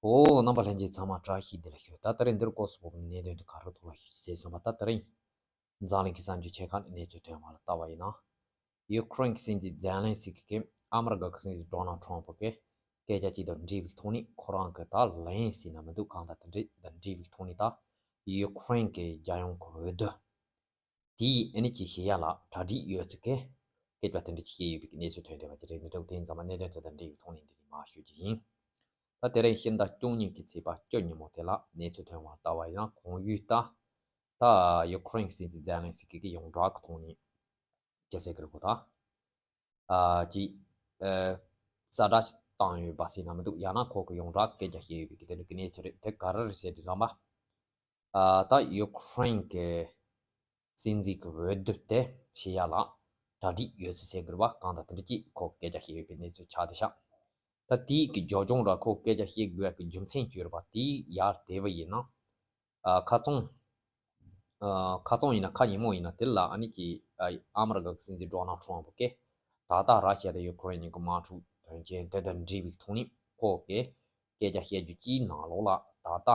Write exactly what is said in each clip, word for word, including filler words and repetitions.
ཨོ། རྣམ་པ་ལྷན་རྒྱས་ཚང་མ་བཀྲ་ཤིས་བདེ་ལེགས་ཞུ། ད་དེ་རིང་འདིར་སྐོར་སུ་བབས་ནས་གནད་དོན་དུ་ག་རེ་ཐོག་ལ་ཞུ་ཅི་ཟེར་སོང་བ། ད་དེ་རིང་འཛམ་གླིང་གི་གསར་འགྱུར་ཆེ་ཁག་ནས་གནས་ཚུལ་ཐོན་བ་ལ་ལྟ་བ་ཡིན་ན། ཡུ་ཁུ་རེན་གྱི་སྲིད་འཛིན་ཛེ་ལན་སི་ཀི་གིས་ཨ་མི་རི་ཀ་གི་སྲིད་འཛིན་ཌོ་ནལ་ཊམ་པ་གི་སྐད་ཆ་གཅིག་དང་འབྲེལ་བའི་ཐོག་ནས་ཁོ་རང་གི་ད་ལན་ཟེར་ན་མི་འདུག་གང་ལྟར་དེ་འདྲ་དང་འབྲེལ་བའི་ཐོག་ནས་ད་ཡུ་ཁུ་རེན་གྱི་རྒྱལ་ཡོངས་ཀྱི་འོས་བསྡུ། དེའི་ཨ་ནི་ཀྱི་བྱེད་ཡ་ལ་གྲ་སྒྲིག་ཡོད་ཚུལ་གྱི་སྐད་ཆ་དེ་འདྲ་ཅིག་བཤད་ཡོད་པའི་གནས་ཚུལ་ཐོན་བསྡད་པ་ཅིག་རེད། འདི་འདྲ་དེ་ཡིན་ཙང་མ་གནད་དོན་དེ་དང་འབྲེལ་བའི་ཐོག་ནས་འདི་རིགས་མར་ཞུ་རྒྱུ་ཡིན། ད་དེ་རིང་ཕྱི་ཟླ་བཅུ་གཉིས་ཀྱི་ཚེས་པ་བཅུ་ཉིན་མོ་དེ་ལ་གནས་ཚུལ་ཐོན་བ་ལྟ་བ་ཡིན་ན། གོང་ཡུལ་ད་ད་ཡུ་ཁུ་རེན་གྱི་སྲིད་འཛིན་ཛེ་ལན་སི་ཀི་གི་ཡོངས་གྲགས་ཀྱི་ཐོག་ནས་ཅི་ཟེར་གི་རེད་གོ། ད་ཨ་ཅིག་ཨ་གསལ་བསྒྲགས་བཏང་ཡོད་པ་ཟེར་ན་མི་འདུག་ཡང་ན་ཁོ་གི་ཡོངས་གྲགས་སྐད་ཆ་བཤད་ཡོད་པའི་གི་དེ་འདྲ་གི་གནས་ཚུལ་རེད། དེ་ག་རེ་རེད་ཟེར་དུས་ཙམ་པ། ཨ་ད་ཡུ་ཁུ་རེན་གྱི་སྲིད་འཛིན་གྱི་འོས་བསྡུ་དེ་བྱེད་ཡ་ལ་གྲ་སྒྲིག་ཡོད་ཚུལ་ཟེར་གི་རེད་བ། གང་ལྟར་དེ་འདྲ་ཅིག་ཁོ་སྐད་ཆ་བཤད་ཡོད་པའི་གནས་ཚུལ་ཆགས་བསྡད་ཤག་ད་དེའི་གི་རྒྱབ་ལྗོངས་ར་ཁོ་སྐད་ཆ་བཤད་དགོས་ཡ་གི་རྒྱུ་མཚན་ཅིག་ཡོད་རེད་བ། དེའི་ཡར་དེ་བ་ཡིན་ན། ཨ་ཁ་ཚོང་ཨ་ཁ་ཚོང་ཡིན་ན་ཁ་ཉིན་མོ་ཡིན་ན་དེ་ལ་ཨ་ནི་ཀྱི་ཨ་ཨ་མི་རི་ཀ་གི་སྲིད་འཛིན་ཌོ་ནལ་ཊམ་པ་གིས་ད་ལྟ་ར་ཤི་ཡ་དང་ཡུ་ཁུ་རེན་གཉིས་ཀྱི་དམག་འཁྲུག་དོན་རྐྱེན་དེ་དང་འབྲེལ་བའི་ཐོག་ནས་ཁོ་གིས་སྐད་ཆ་བཤད་རྒྱུ་གཅིག་ནང་ལོགས་ལ་ད་ལྟ་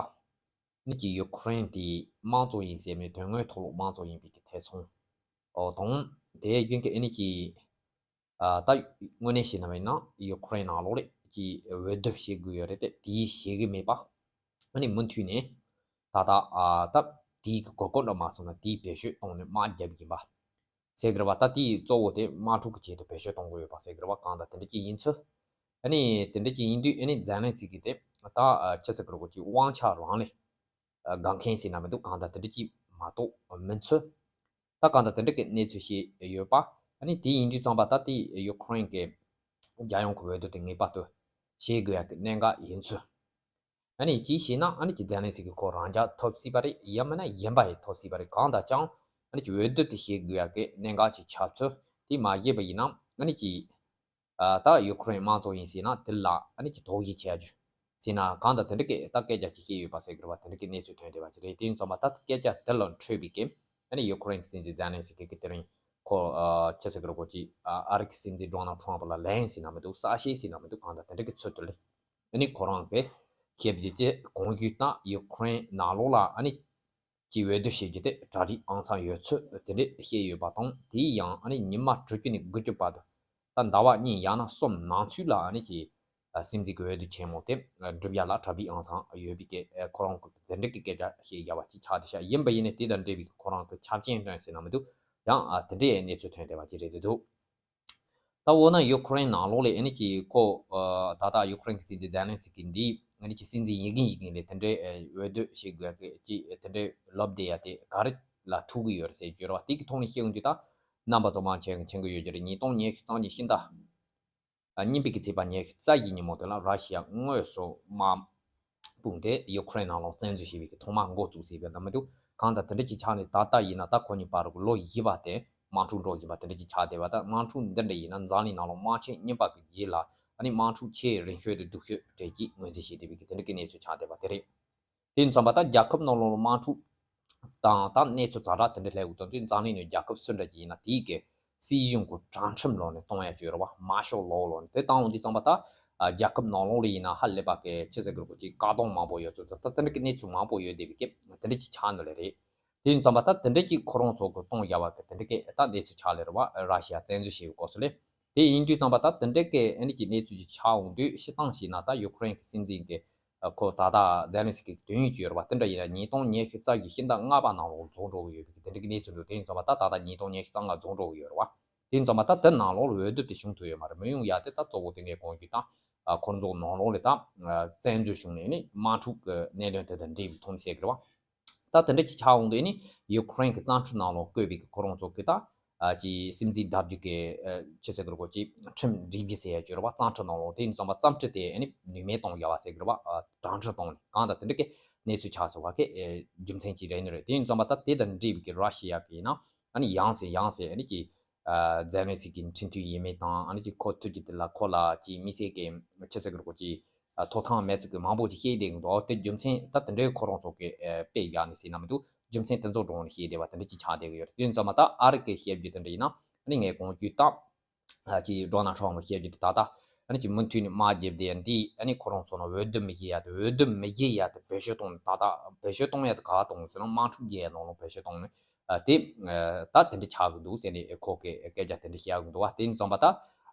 ནི་ཀྱི་ཡུ་ཁུ་རེན་དེ་དམངས་གཙོ་ཡིན་ཟེར་མེད། དོན་དངོས་ཐོག་ལ་དམངས་གཙོ་ཡིན་པའི་གི་ཐེ་ཚོམ་འོ་དང་། དེ་རྒྱུན་གྱི་ཨ་ནི་ཀྱི་ཨ་ད་དངོས་གནས་བཤད་ན་བས་ན་ཡུ་ཁུ་རེན་ནང་ལོགས་ལ་ཀྱི་འོས་བསྡུ་བྱེད་དགོས་ཡོད་རེད་དེ། དེའི་བྱེད་གི་མེད་པ། ཨ་ནི་མུ་མཐུད་ནས་ད་ལྟ་ཨ་ད་དེའི་གི་གོ་སྐབས་འདྲ་མ་སོང་ན་དེའི་བེད་སྤྱོད་གཏོང་ནས་དམག་རྒྱབ་ཀྱི་ཡིན་པ་ཟེར་གི་རེད་བ། ད་དེའི་གཙོ་བོ་དེ་དམག་འཁྲུག་གི་ཆེད་དུ་བེད་སྤྱོད་གཏོང་གི་ཡོད་པ་ཟེར་གི་རེད་བ། གང་ལྟར་དེ་འདྲ་ཅིག་ཡིན་ཚུལ། ཨ་ནི་དེ་འདྲ་ཅིག་ཡིན་དུས་ཨ་ནི་ཛེ་ལན་སི་ཀི་དེ་ད་ཨ་ཅི་ཟེར་གི་རེད་གོ། ཅིག་དབང་ཆ་རང་ལས་ཨ་དགའ་མཁན་ཟེར་ན་མི་འདུག་གང་ལྟར་དེ་འདྲ་ཅིག་མ་གཏོགས་མིན་ཚུལ། ད་གང་ལྟར་དེ་འདྲ་གི་གནས་ཚུལ་ཞིག་ཡོད་པ། ཨ་ནི་དེ་ཡིན་དུས་ཙམ་པ་ད་དེ་ཡུ་ཁུ་རེན་གྱི་རྒྱལ་ཡོངས་ཀྱི་འོས་བསྡུ་དེ་ངེས་པར་དུ་བྱེད་དགོས་ཡ་གི་གནད་འགག་ཡིན་ཚུལ། ཨ་ནི་ཅིའི་ཕྱིར་ན་ཨ་ནི་ཀྱི་ཛེ་ལན་སི་ཀི་ཁོ་རང་རྒྱལ་ཐོབ་སྲིད་པ་རེད། ཡང་མིན་ན་གཞན་པ་ཡིས་ཐོབ་སྲིད་པ་རེད། གང་ལྟར་ཀྱང་ཨ་ནི་ཀྱི་འོས་བསྡུ་དེ་བྱེད་དགོས་ཡ་གི་གནད་འགག་ཅིག་ཆགས་ཚུལ། དེ་མ་བྱས་པ་ཡིན་ན་ཨ་ནི་ཀྱི་ཨ་ད་ཡུ་ཁུ་རེན་དམངས་གཙོ་ཡིན་ཟེར་ན་དེ་ལ་ཨ་ནི་ཀྱི་དོགས་གཞི་ཆེ་ཡ་རྒྱུ་ཟེར་ན། གང་ལྟར་དེ་འདྲ་གི་ད་སྐད་ཆ་ཅིག་བཤད་ཡོད་པ་ཟེར་གི་རེད་བ། དེ་འདྲ་གི་གནས་ཚུལ་ཐོན་བསྡད་པ་ཅིག་རེད། དེ་ཡིན་ཙམ་པ་ད་སྐད་ཆ་དེ་ལ་འཕྲོད་པའི་གི་ཨ་ནི་ཡུ་ཁུ་རེན་གྱི་སྲིད་འཛིན་ཛེ་ལན་སི་ཀི་གི་དེ་རིང་ཁོ་ཨ་ཅི་ཟེར་གི་རེད་གོ། ཅིག་ཨ་ཨ་རི་གི་སྲིད་འཛིན་ཌོ་ནལ་ཊམ་པ་ལ་ལན་ཟེར་ན་མི་འདུག་གསལ་བཤད་ཟེར་ན་མི་འདུག་གང་ལྟར་དེ་འདྲ་གི་ཚུལ་དུ་ལས་ཨ་ནི་ཁོ་རང་གི་ཞེས་པའི་ཅིག་གོང་ཞུས་ལྟར་ཡུ་ཁུ་རེན་ནང་ལོགས་ལ་ཨ་ནི་ཀྱི་འོས་བསྡུ་བྱེད་རྒྱུ་དེ་གྲ་སྒྲིག་ཨང་སང་ཡོད་ཚུལ་དེ་འདྲས་བཤད་ཡོད་པ་དང་། དེ་ཡང་ཨ་ནི་ཉི་མ་དྲུག་ཅུ་ནས་དགུ་བཅུ་བར་དུ་ད་ཟླ་བ་གཉིས་ཡང་ན་གསུམ་ནང་ཚུད་ལ་ཨ་ནི་ཀྱི་ཨ་སྲིད་འཛིན་གྱི་འོས་བསྡུ་ཆེན་མོ་དེ་ཨ་སྒྲུབ་ཡ་ལ་གྲ་སྒྲིག་ཨང་སང་ཡོད་པའི་གི་ཨ་ཁོ་རང་གི་དེ་འདྲས་ཀྱི་སྐད་ཆ་བཤད་ཡ་བ་ཅིག་ཆགས་བསྡད་ཤག་ཡིན་པ་ཡིན་ནའི་དེ་དང་འབྲེལ་བའི་གི་ཁོ་རང་གི་ཆ་རྐྱེན་བཏོན་ཟེར་ན་མི་འདུག་ཡང་ཨ་དེ་འདྲས་གནས་ཚུལ་ཐོན་བསྡད་པ་ཅིག་རེད་འདུག་ད་འོ་ན་ཡུ་ཁུ་རེན་ནང་ལོགས་ལ་ཨ་ནི་ཀྱི་ཁོ་ཨ་ད་ལྟ་ཡུ་ཁུ་རེན་གྱི་སྲིད་འཛིན་ཛེ་ལན་སི་ཀི་འདིས་ཨ་ནི་ཀྱི་སྲིད་འཛིན་ཡིན་གིན་ཡིན་གིན་ལས་དེ་འདྲའི་ཨ་འོས་བསྡུ་བྱེད་དགོས་ཀྱི་ཅི་དེ་འདྲའི་ལབ་བསྡད་ཡ་དེ་ག་རེ་ལ་ཐུག་གི་ཡོད་རེད་ཟེར་གྱི་ཡོད་རེད་བ། དེ་གི་ཐོག་ནས་བཤད་ཡོང་དུས་ད་རྣམ་པ་ཚོ་མང་ཆེ་གི་མཁྱེན་གི་ཡོད་ཀྱི་རེད། ཉིས་སྟོང་ཉི་ཤུ་རྩ་གཉིས་ཕྱི་ཟླ་ཨ་གཉིས་པའི་གི་ཚེས་པ་ཉི་ཤུ་རྩ་བཞི་ཉིན་མོ་དེ་ལ་ར་ཤི་ཡ་དངོས་སུ་དམག་དཔུང་དེ་ཡུ་ཁུ་རེན་ནང་ལོགས་བཙན་འཛུལ་བྱས་པའི་གི་ཐོག་མ་འགོ་བཙུགས་ཟེར་བའི་ནང་མི་འདུག་གང་ལྟར་དེ་འདྲ་ཅིག་ཆགས་ནས་ད་ལྟ་ཡིན་ན་ད་ཁོ་གཉིས་བར་གི་ལོ་བཞི་པ་དེ་དམག་འཁྲུག་འགྲོ་བཞིན་པ་དེ་འདྲ་ཅིག་ཆགས་བསྡད་པ། ད་དམག་འཁྲུག་འདི་འདྲ་ཡིན་ན་འཛམ་གླིང་ནང་ལོགས་དམག་ཆེན་གཉིས་པ་གི་རྗེས་ལ་ཨ་ནི་དམག་འཁྲུག་ཆེས་རིང་ཤོས་དེ་སྡུག་ཤོས་གྲས་ཀྱིས་ངོས་འཛིན་བྱས་བསྡད་པའི་གི་དེ་འདྲ་གི་གནས་ཚུལ་ཆགས་བསྡད་པ་དེ་རེད། དེ་ཡིན་ཙམ་པ་ད་རྒྱལ་ཁབ་ནང་ལོགས་ལ་དམག་འཁྲུག་དང་ད་གནས་ཚུལ་ཛ་དྲག་དེ་འདྲ་སླེབས་ཡོང་དུས་འཛམ་གླིང་ནང་རྒྱལ་ཁབ་སུ་འདྲ་ཅིག་ཡིན་ན་དེའི་གི་སྲིད་གཞུང་གི་དྲང་ཁྲིམས་ལོག་ནས་གཏོང་ཡ་ཅིག་ཡོད་རེད་བ། མར་ཤལ་ལོ་ལོག་ནས་དེ་བཏང་ཡོང་དུས་ཙམ་པ་ད་ཨ་རྒྱལ་ཁབ་ནང་ལོགས་ལ་ཡིན་ན་ཧ་ལས་པ་གི་ཅི་ཟེར་དགོས་རེད་གོ། ཅིག་བཀག་སྡོམ་མང་པོ་ཡོད་ཚུལ། ད་ད་དེ་འདྲ་གི་གནས་ཚུལ་མང་པོ་ཡོད་བསྡད་པའི་གི་དེ་འདྲ་ཅིག་ཆགས་འདུག་ལེ་རེད། དེ་ཡིན་ཙམ་པ་ད་དེ་འདྲ་གི་ཁོ་རང་ཚོ་གི་གཏོང་ཡ་བ་གི་དེ་འདྲ་གི་ད་གནས་ཚུལ་ཆགས་ལེ་རེད་བ། ར་ཤི་ཡ་བཙན་འཛུལ་བྱས་པའི་སྐབས་སུ་ལས། དེ་ཡིན་དུས་ཙམ་པ་ད་དེ་འདྲ་གི་ཨ་ནི་གི་གནས་ཚུལ་ཅིག་ཆགས་འོང་དུས་སྤྱིར་བཏང་བྱས་ན་ད་ཡུ་ཁུ་རེན་གི་སྲིད་འཛིན་གི་ཨ་ཁོ་ད་ལྟ་ཛེ་ལན་སི་ཀི་གི་དོན་ཡོད་ཀྱི་ཡོད་རེད་བ། དེ་འདྲ་ཡིན་ན་ཉིས་སྟོང་ཉི་ཤུ་རྩ་བཞི་ཕྱི་ཟླ་ལྔ་པ་ནང་ལོགས་རྫོགས་འགྲོ་གི་ཡོད་པའི་དེ་འདྲ་གི་གནས་ཚུལ་འདུག་དེ་ཡིན་ཙམ་པ་ད་ད་ལྟ་ཉིས་སྟོང་ཉི་ཤུ་རྩ་ལྔ་རྫོགས་འགྲོ་གི་ཡོད་རེད་བ། དེ་ཡིན་ཙམ་པ་ད་དེ་ནང་ལོགས་ལ་འོས་བསྡུ་དེ་བྱུང་ཐུབ་ཡོད་མ་རེད། མི་ཡོང་ཡ་དེ་ད་གཙོ་བོ་དེ་ངས་གོང་ཞུས་དང་ཨ་ཁོར་ཚོ་ནང་ལོགས་ལ་ད་ཨ་བཙན་འཛུལ་བྱུང་ནས་ནི་དམག་འཁྲུག་གི་གནད་དོན་དེ་དང་འབྲེལ་བའི་ཐོག་ནས་བཤད་གི་རེད་བ། ད་དེ་འདྲ་ཅིག་ཆགས་འོང་དུས་ནི་ཡུ་ཁུ་རེན་གྱི་བཙན་འཕྲིན་ནང་ལོགས་བཀོད་པའི་གི་ཁོ་རང་ཚོ་གི་ད་ཨ་ཅིག་སྲིད་འཛིན་བདག་བརྒྱུད་ཀྱི་ཨ་ཅི་ཟེར་གི་རེད་གོ། ཅིག་ཁྲིམས་སྒྲིག་གཞི་ཟེར་ཡ་ཅིག་ཡོད་རེད་བ། བཙན་འཕྲིན་ནང་ལོགས་དེ་ཡིན་ཙང་བ་བཙན་འཕྲིན་དེ་ཨ་ནི་ནུས་མེད་གཏོང་ཡ་བ་ཟེར་གི་རེད་བ། ཨ་དྲང་འཕྲིན་གཏོང་ནས་གང་ལྟར་དེ་འདྲ་གི་གནས་ཚུལ་ཆགས་སོང་བ་གི་ཨེ་རྒྱུ་མཚན་ཅིག་རེད་ནི་རེད། དེ་ཡིན་ཙང་བ་ད་དེ་དང་འབྲེལ་བའི་གི་ར་ཤི་ཡ་གི་ཡིན་ན་ཨ་ནི་ཡང་སེ་ཡང་སེ་ཨ་ནི་ཅིག་ཨ་ཛེ་ལན་སི་ཀི་ཁྲིམས་མཐུན་ཡིན་མིན་དང་ཨ་ནི་ཅིག་ཁོ་ཐུག་རྒྱུ་དེ་ལ་ཁོ་ལ་ཅིག་དམིགས་བསལ་གྱི་ཆི་ཟེར་གི་རེད་གོ། ཅིག་ཨ་ཐོབ་ཐང་མེད་ཚུལ་གྱི་མང་པོ་ཅིག་བཤད་བསྡད་གི་འདུག་དེ་རྒྱུ་མཚན་ད་དེ་འདྲའི་ཁོ་རང་ཚོ་གི་ཨ་དཔེ་བཞག་ནས་ཟེར་ན་མི་འདུག་རྒྱུ་མཚན་དེ་ཚོ་དྲངས་ནས་བཤད་བསྡད་པ་དེ་འདྲ་ཅིག་ཆགས་བསྡད་གི་ཡོད་རེད། དེ་ཡིན་ཙང་མ་ད་ཨ་རི་གི་བཤད་རྒྱུ་དེ་འདྲ་ཡིན་ན་ཨ་ནི་ངས་གོང་ཞུས་ད་ཨ་ཅིག་ཌོ་ནལ་ཊམ་པ་བཤད་རྒྱུ་དེ་ད་ལྟ་ ཨ་ནི་ཅིག་མུ་མཐུད་ནས་དམག་རྒྱབ་བསྡད་ཡ་འདི་ཨ་ནི་ཁོ་རང་ཚོ་ནང་འོས་བསྡུ་མི་བྱེད་ཡ་དེ། འོས་བསྡུ་མི་བྱེད་ཡ་དེ་བེད་སྤྱོད་གཏོང་ནས། ད་ལྟ་བེད་སྤྱོད་གཏོང་ཡ་དེ་ག་བ་གཏོང་ཟེར་ན་དམག་འཁྲུག་རྒྱག་ཡ་ནང་ལོགས་བེད་སྤྱོད་གཏོང་ནས། ཨ་དེ་ཨ་ད་དེ་འདྲ་ཆགས་ཀྱི་འདུག་ཟེར་ནས་ཁོ་གིས་སྐད་ཆ་དེ་འདྲ་བཤད་ཀྱི་འདུག་བ། དེ་ཡིན་ཙང་པ་ད་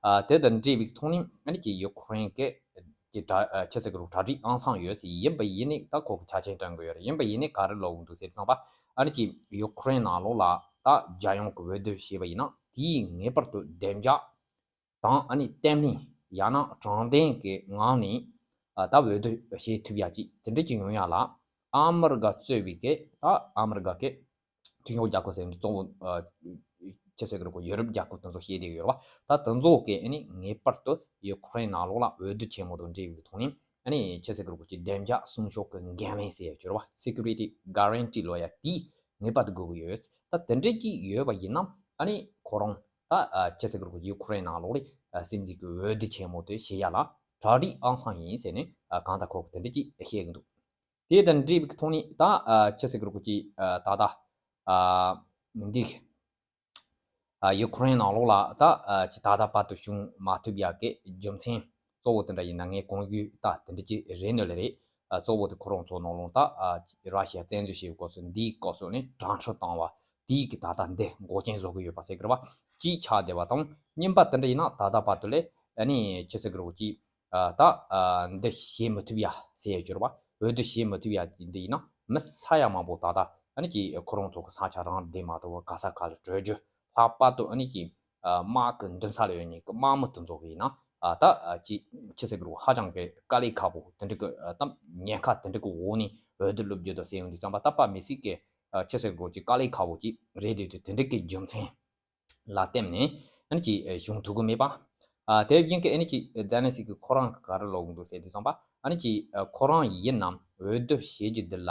ཨ་དེ་དང་འབྲེལ་བའི་ཐོག་ནས་ཨ་ནི་ཅིག་ཡུ་ཁུ་རེན་གྱི་ཀྱི་གྲ་ཨ་ཆི་ཟེར་གི་རུ་གྲ་སྒྲིག་ཨང་སང་ཡོད་ཟེར། ཡིན་པ་ཡིན་ནའི་ད་ཁོ་གི་ཆ་རྐྱེན་སྟོན་གི་ཡོད་རེད། ཡིན་པ་ཡིན་ནའི་ག་རེ་ལབ་གི་འདུག་ཟེར་ཙང་པ། ཨ་ནི་ཅིག་ཡུ་ཁུ་རེན་ནང་ལོགས་ལ་ད་རྒྱལ་ཡོངས་ཀྱི་འོས་བསྡུ་བྱས་པ་ཡིན་ན་དེའི་ངེས་པར་དུ་བདེ་འཇགས་དང་ཨ་ནི་བརྟན་ལྷིང་ཡང་ན་དྲང་བདེན་གྱི་ངང་ནས་ཨ་ད་འོས་བསྡུ་བྱེད་ཐུབ་ཡ་ཅིག་དེ་འདྲ་ཅིག་ཡོང་ཡ་ལ་ཨ་མི་རི་ཀ་གཙོས་པའི་གི་ད་ཨ་མི་རི་ཀ་གི་མཐུན་ཕྱོགས་རྒྱལ་ཁབ་ཟེར་འདི་གཙོ་བོ་ཨ་ཆི་ཟེར་གི་རེད་གོ། ཡོ་རོབ་རྒྱལ་ཁབ་དེ་ཚོ་བཤད་བསྡད་ཡོད་རེད་བ། ད་དེ་ཚོ་གིས་ཨ་ནི་ངེས་པར་དུ་ཡུ་ཁུ་རེན་ནང་ལོགས་ལ་འོས་བསྡུ་ཆེན་མོ་དང་འབྲེལ་བའི་ཐོག་ནས་ཨ་ནི་ཆི་ཟེར་གི་རེད་གོ་ཅིག་བདེ་འཇགས་སྲུང་སྐྱོབ་ཀྱི་འགན་ལེན་ཟེར་ཡ་ཅིག་ཡོད་རེད་བ། སི་ཀུ་རི་ཊི་གྷ་རན་ཊི་ལབ་ཡ་དེ་ངེས་པར་དུ་དགོས་ཀྱི་ཡོད། ད་དེ་འདྲ་ཅིག་ཡོད་པ་ཡིན་ན་ཨ་ནི་ཁོ་རང་ད་ཨ་ཆི་ཟེར་གི་རེད་གོ་ཡུ་ཁུ་རེན་ནང་ལོགས་ལ་ཨ་སྲིད་འཛིན་གྱི་འོས་བསྡུ་ཆེན་མོ་དེ་བྱེད་ཡ་ལ་གྲ་སྒྲིག་ཨང་སང་ཡིན་ཟེར་ནས་ཨ་གང་ལྟར་ཁོ་གིས་དེ་འདྲ་ཅིག་བཤད་གི་འདུག་དེ་དང་འབྲེལ་བའི་ཐོག་ནས་ད་ཨ་ཆི་ཟེར་གི་རེད་གོ་ཅིག་ཨ་ད་ལྟ་ཨ་འདི་ཨ་ཡུ་ཁུ་རེན་ནང་ལོགས་ལ་ད་ཨ་ཅིག་ད་ལྟ་བར་དུ་བྱུང་མ་ཐུབ་ཡག་གི་རྒྱུ་མཚན་གཙོ་བོ་དེ་འདྲ་ཡིན་ན། ངས་གོང་ཞུས་ད་དེ་འདྲ་ཅིག་རེད་ནི་ལ་རེད། ཨ་གཙོ་བོ་དེ་ཁོ་རང་ཚོ་ནང་ལོགས་ད་ཨ་ཅིག་ར་ཤི་ཡ་བཙན་འཛུལ་བྱེད་སྐབས་སུ་འདིའི་སྐབས་སུ་ནས་དྲག་འཕྲུག་བཏང་བ་དེའི་གི་ད་ལྟ་འདི་འགོག་རྐྱེན་བཟོ་གི་ཡོད་པ་ཟེར་གི་རེད་བ། གཅིག་ཆགས་བསྡད་པ་དང་། གཉིས་པ་དེ་འདྲ་ཡིན་ན་ད་ལྟ་བར་དུ་ལས་ཨ་ནི་ཆི་ཟེར་གི་རེད་གོ་ཅིག་ཨ་ད་ཨ་འདི་བྱེད་མི་ཐུབ་ཡ་ཟེར་ཡ་གྱུར་བ། འོས་བསྡུ་བྱེད་མི་ཐུབ་ཡ་འདི་ཡིན་ན་མི་ས་ཡ་མང་པོ་ད་ལྟ་ཨ་ནི་ཅིག་ཁོ་རང་ཚོ་གི་ས་ཆ་རང་བསྡད་མ་ཐུབ་པར་ག་ས་ག་ལ་བྲོས་རྒྱུ། ལྷག་པར་དུ་ཨ་ནི་ཅིག་ཨ་དམག་གི་མདུན་ས་ལ་ཡོད་མཁན་གི་དམག་མི་དེ་ཚོ་གི་ཡིན་ན་ཨ་ད་ཨ་ཅིག་ཆི་ཟེར་གི་རེད་གོ་ཧ་ཅང་གི་དཀའ་ལས་ཁག་པོ་དེ་འདྲ་གི་ཨ་ད་ཉེན་ཁ་དེ་འདྲ་གི་འོག་ནས་འོས་བསྡུ་སློབ་རྒྱུ་དང་ཟེར་ཡོང་དུས་ཙམ་པ། ད་དཔེ་མི་སྲིད་གི་ཨ་ཆི་ཟེར་གི་རེད་གོ་ཅིག་དཀའ་ལས་ཁག་པོ་ཅིག་རེད་དེ། དེ་འདྲ་གི་རྒྱུ་མཚན་ལ་བརྟེན་ནས་ཨ་ནི་ཅིག་བྱུང་ཐུབ་ཀྱི་མེད་པ། ཨ་དེ་བཞིན་གྱི་ཨ་ནི་ཅིག་ཛེ་ལན་སི་ཀི་ཁོ་རང་གིས་ག་རེ་ལབ་ཀྱི་འདུག་ཟེར་དུས་ཙམ་པ། ཨ་ནི་ཅིག་ཁོ་རང་ཡིན་ནམ་འོས་བསྡུ་བྱེད་རྒྱུ་འདི་ལ་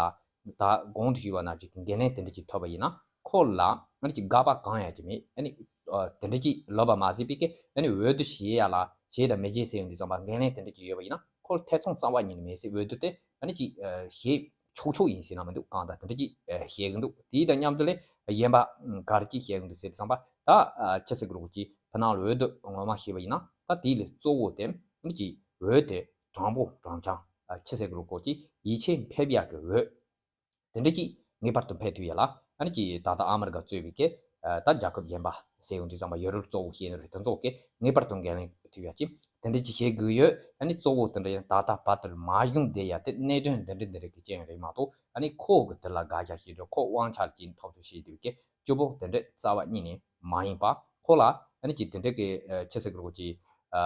ད་གོང་དུ་ཞུས་པ་ནང་བཞིན་གྱི་འགན་ལེན་དེ་འདྲ་ཅིག་ཐོབ་པ་ཡིན་ན། ཁོ་ལ་ཨ་ནི་ཅིག་དགག་པ་གང་ཡང་ཅིག་མེད། ཨ་ནི་ཨ་དེ་འདྲ་ཅིག་ལབ་པ་མ་ཟད་པའི་གི་ཨ་ནི་འོས་བསྡུ་བྱེད་ཡ་ལ་བྱེད་དང་མི་བྱེད་ཟེར་ཡོང་དུས་ཙམ་པ། འགན་ལེན་དེ་འདྲ་ཅིག་ཡོད་པ་ཡིན་ན་ཁོ་ལ་ཐེ་ཚོམ་རྩ་བ་ཉིད་ནས་མེད་ཟེར། འོས་བསྡུ་དེ་ཨ་ནི་ཅིག་ཨ་བྱེད་ཆོག་ཆོག་ཡིན་ཟེར་ན་མི་འདུག། གང་ལྟར་དེ་འདྲ་ཅིག་ཨ་བཤད་གི་འདུག། དེ་དང་མཉམ་དུ་ལས་གཞན་པ་ཨ་ག་རེ་ཅིག་བཤད་གི་འདུག་ཟེར་དུས་ཙམ་པ། ད་ཨ་ཆི་ཟེར་གི་རེད་གོ་ཅིག་ཕ་ནང་ལ་འོས་བསྡུ་ངོ་མ་བྱས་པ་ཡིན་ན། ད་དེ་ལས་གཙོ་བོ་དེ་ཨ་ནི་ཅིག་འོས་དེ་དྲང་པོ་དྲང་རྐྱང་། ཨ་ཆི་ཟེར་གི་རེད་གོ་ཅིག་ཡིད་ཆེས་འཕེར་ཡག་གི་འོས་དེ་འདྲ་ཅིག་ངེས་པར་དུ་འཕེན་ཐུབ་ཡ་ལ། ཨ་ནི་ཅིག་ད་ལྟ་ཨ་མི་རི་ཀ་གཙོས་པའི་གི་ཨ་ད་རྒྱལ་ཁབ་གཞན་པ་ཟེར་ཡོང་དུས་ཙམ་པ། ཡོ་རོབ་གཙོ་བོ་བཤད་ནི་རེད། དེ་ཚོ་གིས་ངེས་པར་དུ་འགན་ལེན་ཐུབ་ཡ་ཅིག་དེ་འདྲ་ཅིག་བྱེད་དགོས་ཡོད། ཨ་ནི་གཙོ་བོ་དེ་འདྲ་ཡང་ད་ལྟ་བར་དུ་མ་བྱུང་བསྡད་ཡ་དེ་གནད་དོན་འདི་འདྲ་འདི་འདྲ་གི་རྐྱེན་རེད་མ་གཏོགས། ཨ་ནི་ཁོ་གི་དེ་ལ་དགག་བྱ་བྱེད་འདོད། ཁོ་དབང་ཆ་ཅིག་ཐོབ་ཐུབ་བྱེད་འདོད་ཀྱི་སྐྱོ་པོ་དེ་འདྲ་རྩ་བ་ཉིད་ནས་མ་ཡིན་པ། ཁོ་ལ་ཨ་ནི་ཅིག་དེ་འདྲ་གི་ཨ་ཆི་ཟེར་གི་རེད་གོ་ཅིག་ཨ་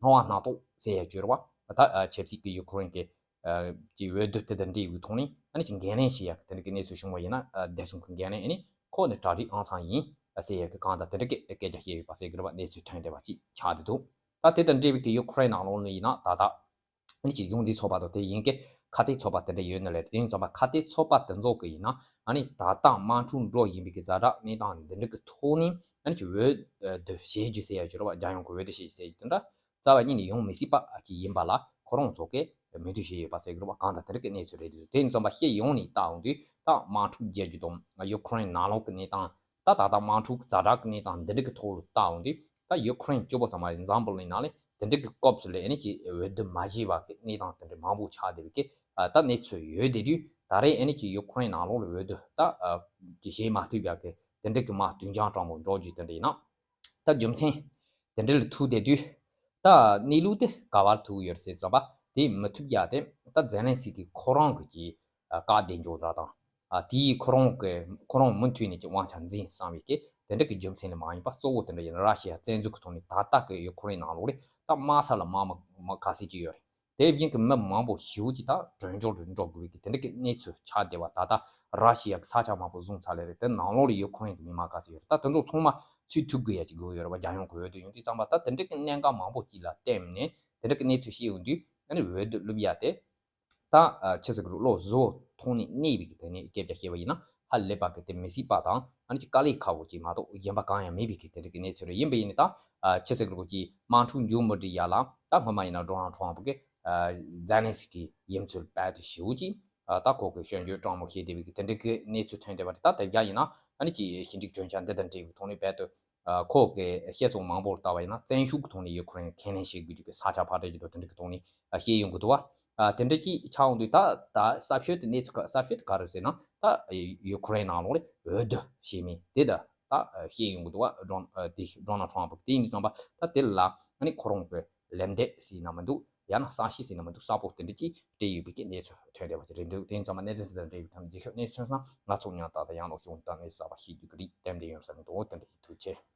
སྣང་བ་སྣང་དོགས་ཟེར་ཡ་གྱུར་བ། ད་ཨ་ཆབ་སྲིད་ཀྱི་ཡུ་ཁུ་རེན་གྱི་ཨ་ཀྱི་འོས་བསྡུ་དེ་དང་འབྲེལ་བའི་ཐོག་ནས་ཨ་ནི་ཅིག་འགན་ལེན་བྱེད་ཡ་དེ་འདྲ་གི་གནས་ཚུལ་བྱུང་བ་ཡིན་ན། ཨ་བདེ་སྲུང་གི་འགན་ལེན་ཨ་ནི་ཁོ་ནི་གྲ་སྒྲིག་ཨང་སང་ཡིན་ཟེར་ཡ་གི་གང་ལྟར་དེ་འདྲ་གི་སྐད་ཆ་བཤད་ཡོད་པ་ཟེར་གི་རེད་བ། གནས་ཚུལ་ཐོན་བསྡད་པ་ཅིག་ཆགས་བསྡད་འདུག། ད་དེ་དང་འབྲེལ་བའི་གི་ཡུ་ཁུ་རེན་ནང་ལོགས་ནས་ཡིན་ན་ད་ལྟ་ཨ་ནི་ཅིག་གཞུང་འཛིན་ཚོགས་པ་དང་དེ་བཞིན་གྱི་ཁ་གཏད་ཚོགས་པ་དེ་འདྲ་ཡོད་ནི་ལས། དེ་ཡིན་ཙང་པ་ཁ་གཏད་ཚོགས་པ་དེ་ཚོ་གི་ཡིན་ན་ཨ་ནི་ད་ལྟ་དམག་འཁྲུག་འགྲོ་བཞིན་པའི་གི་ཛ་དྲག་གནས་སྟངས་འདི་འདྲ་གི་ཐོག་ནས་ཨ་ནི་ཅིག་འོས་བསྡུ་བྱེད་རྒྱུ་ཟེར་ཡ་གྱུར་བ། རྒྱལ་ཡོངས་ཀྱི་འོས་བསྡུ་བྱེད་རྒྱུ་ཟེར་རྒྱུ་དེ་འདྲ་རྩ་བ་ཉིད་ནས་ཡོང་མི་སྲིད་པ་ཅིག་ཡིན་པ་ལ་ཁོ་རང་ཚོ་གིས་མོས་མཐུན་བྱས་ཡོད་པ་ཟེར་གྱི་རེད་བ། གང་ལྟར་དེ་འདྲ་གི་གནས་ཚུལ་རེད་འདུག། དེ་ཡིན་ཙང་པ་སྤྱི་ཡོངས་ནས་བལྟ་འོང་དུས་ད་དམག་འཁྲུག་རྒྱག་རྒྱུ་དང་ཡུ་ཁུ་རེན་ནང་ལོགས་ཀྱི་གནས་སྟངས། ད་ད་ལྟ་དམག་འཁྲུག་ཛ་དྲག་གི་གནས་སྟངས་འདི་འདྲ་གི་ཐོག་ལ་བལྟ་འོང་དུས། ད་ཡུ་ཁུ་རེན་སྐྱོ་པོ་ཚང་མ་འཛམ་བུ་གླིང་ནང་ལ་དེ་འདྲ་གི་སྐབས་སུ་ལ་ཨ་ནི་ཅིག་འོས་བསྡུ་མ་བྱས་པ་གི་གནས་སྟངས་དེ་འདྲ་མང་པོ་ཆགས་བསྡད་པའི་གི་ད་གནས་ཚུལ་ཡོད་བསྡད་དུས། ད་རེས་ཨ་ནི་ཅིག་ཡུ་ཁུ་རེན་ནང་ལོགས་ལ་འོས་བསྡུ་ད་ཅིག་བྱེད་མ་ཐུབ་པ་གི་དེ་འདྲ་གི་མ་དུས་འགྱངས་སྤྲང་པོ་འགྲོ་རྒྱུ་དེ་འདྲ་ཡིན་ན། ད་རྒྱུ་མཚན་དེ་འདྲ་ལ་ཐུག་བསྡད་དུས། ད་གནས་ལུགས་དེ་ག་པར་ཐུག་ཡོད་ཟེར་ཙམ་པ། དེ་མི་ཐུབ་ཡ་དེ་ད་ཛེ་ལན་སི་ཀི་ཁོ་རང་གི་ཅིག་ཨ་བཀག་བསྡད་འཇོག་འདྲ་དང་། ཨ་དེའི་ཁོ་རང་གི་ཁོ་རང་མུ་མཐུད་ནས་ཀྱི་དབང་ཆ་འཛིན་བསམ་པའི་གི་དེ་འདྲ་གི་རྒྱུ་མཚན་ལས་མ་ཡིན་པ། གཙོ་བོ་དེ་འདྲ་ཡིན་ན་ར་ཤི་ཡ་བཙན་འཛུལ་གི་ཐོག་ནས་ད་ལྟ་གི་ཡུ་ཁུ་རེན་ནང་ལོགས་ལ་ད་དམག་ས་ལ་དམག་མི་མི་ག་ཚད་ཅིག་ཡོད་རེད། དེ་བཞིན་གི་མི་མང་པོ་ཞེ་པོ་ཅིག་ད་གྲོན་ཆོག་ཏུ་འགྲོ་དགོས་པའི་གི་དེ་འདྲ་གི་གནས་ཚུལ་ཆགས་བསྡད་པ། ད་ལྟ་ར་ཤི་ཡ་གི་ས་ཆ་མང་པོ་བཟུང་ཚར་ལེ་རེད། དེ་ནང་ལོགས་ལ་ཡུ་ཁུ་རེན་གི་མི་མང་ག་ཚད་ཡོད་རེད། ད་དེ་ཚོ་ཚང་མ་ཚུར་ཐུག་དགོས་ཡ་ཅིག་དགོས་ཡོད་རེད་བ། རྒྱལ་ཡོངས་གི་འོས་བསྡུ་ཡིན་དུས་ཙམ་པ། ད་དེ་འདྲ་གི་གནད་འགག་མང་པོ་ཅིག་ལ་བརྟེན་ནས་དེ་འདྲ་གི་གནས་ཚུལ་ཞིག་ཡོང་དུས། ཨ་ནི་འོས་བསྡུ་བླུག་ཡ་དེ་ད་ཨ་ཆི་ཟེར་གི་རུ་བློ་གཟུ་བོ་ཐོག་ནས་གནས་པའི་གི་དེ་ནས་སྐད་ཆ་བཤད་པ་ཡིན་ན་ཧ་ལས་པ་གི་དེ་མི་སྲིད་པ་དང་། ཨ་ནི་ཅིག་དཀའ་ལས་ཁག་པོ་ཅིག་མ་གཏོགས་གཞན་པ་གང་ཡང་མེད་པའི་གི་དེ་འདྲ་གི་གནས་ཚུལ་རེད། ཡིན་པ་ཡིན་ནའི་ད་ཨ་ཆི་ཟེར་གི་རུ་ཅིག་དམག་འཁྲུག་མཇུག་མི་སྒྲིལ་ཡ་ལ་ད་སྔོན་མ་ཡིན་ན་ཌོ་ནལ་ཊམ་པ་གི་ཨ་ཛེ་ལན་སི་ཀི་ཡིན་ཚུལ་དཔལ་དུ་ཞེ་པོ་ཅིག་ཨ་ད་ཁོ་གི་སྐྱོན་བརྗོད་སྤྲང་པོ་བྱས་བསྡད་པའི་གི་དེ་འདྲ་གི་གནས་ཚུལ་ཐོན་བསྡད་པ་རེད། ད་དེ་རྒྱ་ཡིན་ན་ཨ་ནི་ཅིག་ཕྱི་འབྲེལ་གྲོས་འཆར་འདི་དང་འབྲེལ་བའི་ཐོག་ནས་དཔལ་དུ་ ཁོ་གི་བཤད་སྲོལ་མང་པོར་ལྟ་བ་ཡིན་ན་བཙན་ཤུགས་ཀྱི་ཐོག་ནས་ཡུ་ཁུ་རེན་ཁས་ལེན་བྱེད་དགོས་རྒྱུ་གི་ས་ཆ་ཕར་སྤྲད་ཀྱི་འདུག་དེ་འདྲ་གི་ཐོག་ནས་བཤད་ཡོང་གི་འདུག་བ། དེ་འདྲ་ཅིག་ཆགས་ཡོང་དུས་ད་ད་གསར་ཤོས་དེ་གནས་ཚུལ་གསར་ཤོས་དེ་ག་རེ་ཟེར་ན་ད་ཡུ་ཁུ་རེན་ནང་ལོགས་ལ་འོས་བསྡུ་བྱས་མིན་དེ་ད་ད་བཤད་ཡོང་གི་འདུག་བ། ཌོ་ནལ་ཌོ་ནལ་ཊམ་ཕུ་གི་དེ་ཡིན་དུས་ཙམ་པ་ད་དེ་ལ་ཨ་ནི་ཁོ་རང་གི་ལན་འདེབས་ཟེར་ན་མི་འདུག་ཡང་ན་གསལ་བཤད་ཟེར་ན་མི་འདུག་གསལ་པོ་དེ་འདྲ་ཅིག་སྤྲད་ཡོད་པའི་གི་གནས་ཚུལ་ཐོན་བསྡད་པ་ཅིག་རེད་འདུག་དེ་ཡིན་ཙམ་པ་གནས་ཚུལ་དེ་འདྲ་འདྲ་ཡོད་པའི་ཐད་ནས་རྒྱལ་ཁབ་གནས་ཚུལ་ཐོན་ཙང་ང་ཚོ་ཡང་ད་ལྟ་ཡང་ལོག་ཤོག་ད་ནས་གསར་པ་ཤེས་རྒྱུ་གི་རིགས་གཏན་འདྲ་ཡོད་ས་མི་འདུག་དེ་འདྲ་ཡིན། ཐུགས་རྗེ་ཆེ།